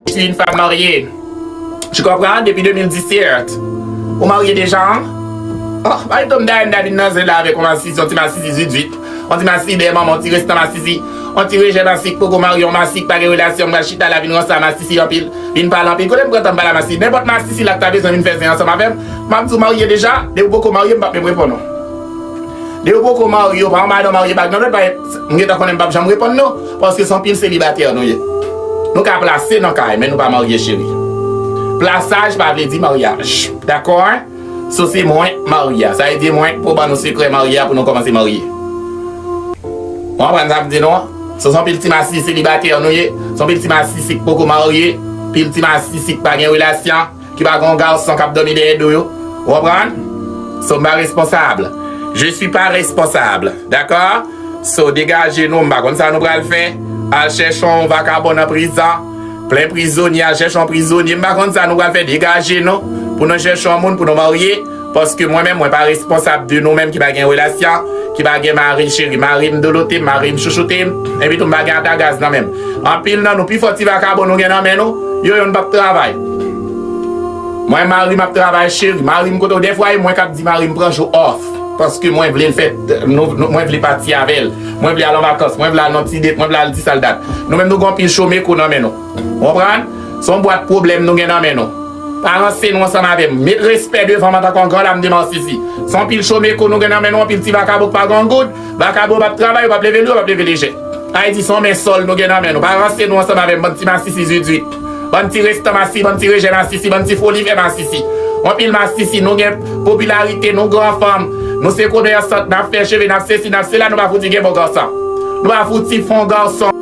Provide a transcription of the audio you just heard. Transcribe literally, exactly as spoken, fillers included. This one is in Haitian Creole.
Je suis une femme mariée. Tu comprends? Depuis deux mille dix-sept. Ou marye deja, hein? Oh, pa etonn m ta vin nan zen la avèk yon masisi, yon ti masisi zuit zuit. Yon ti masisi dèyè manman, yon ti restan masisi. Yon ti rejè masisi k poko marye, yon masisi k pa gen relasyon, m pral chita la vin ranse a masisi anpil. Vin pale anpil. Kote m pran tan m pale a masisi? Nenpòt masisi la k ta bezwen vin fè zen ansanm avè m, m ap di w marye deja. Depi w poko marye, m p ap menm reponn ou. Depi w poko marye, ou pa yon madan marye bag nan dwèt, pa, m gentan konnen m p ap janm reponn nou. Paske se yon pil selibatè nou ye. Nou ka plase nan kay, men nou pa marye, cheri. Plasaj pa vle di maryaj. Dakò, en? So se mwen marye a. Sa vle di mwen k pou ban nou sekrè marye a pou nou kòmanse marye. Ou konprann sa m di nou an? So se yon pil ti masisi selibatè nou ye. Se yon pil ti masisi k poko marye. Pil ti masisi k pa gen relasyon. Ki pa gen yon gason k ap dòmi dèyè do yo. Ou konprann? So m pa responsab. Je suis pas responsable. Dakò? So degaje nou, m pa konn sa nou pral fè. Al chèche yon vakabon nan prizon. Plen prizonye, al chèche yon prizonye. M pa konn sa nou pral fè. Degaje nou. Pou nou chèche yon moun, pou nou marye. Paske mwen menm, mwen pa responsab de nou menm ki pa gen relasyon, ki pa gen mari, cheri. Mari m douloute m, mari m chouchoute m. Epi tou m pa gen atagaz nan men m. Anpil nan nou, pifò ti vakabon nou gen nan men nou, yo, yo n p ap travay. Mwen, mari m ap travay, cheri. Mari m kote w, dèfwa e mwen k ap di mari m pran jou off. Paske mwen vle l fè, nou, nou, mwen vle pati avè l. Mwen vle al an vakans, mwen vle al nan ti date, mwen vle al ti sal dat. Nou menm nou gen yon pil chomeko nan men nou. Ou konprann? Se yon bwat pwoblèm nou gen nan men nou. Pa ranse nou ansanm avè m. Met respè devan m antanke yon gran dam de masisi. Se yon pil chomeko nou gen nan men nou, yon pil ti vakabon k pa gen yon goud. Vakabon p ap travay, yo p ap leve lou, yo p ap leve lejè. Ayiti se yon men sòl nou gen nan men nou. Pa ranse nou ansanm avè m, bann ti masisi zuit zuit. Bann ti restan masisi, bann ti rejè masisi, bann ti foli vè masisi. Yon pil masisi, nou gen popilarite, nou gran fanm. Nou se komèsant, n ap fè cheve, n ap sesi, n ap sela, nou pa fouti gen bon gason. Nou pa fouti fon gason.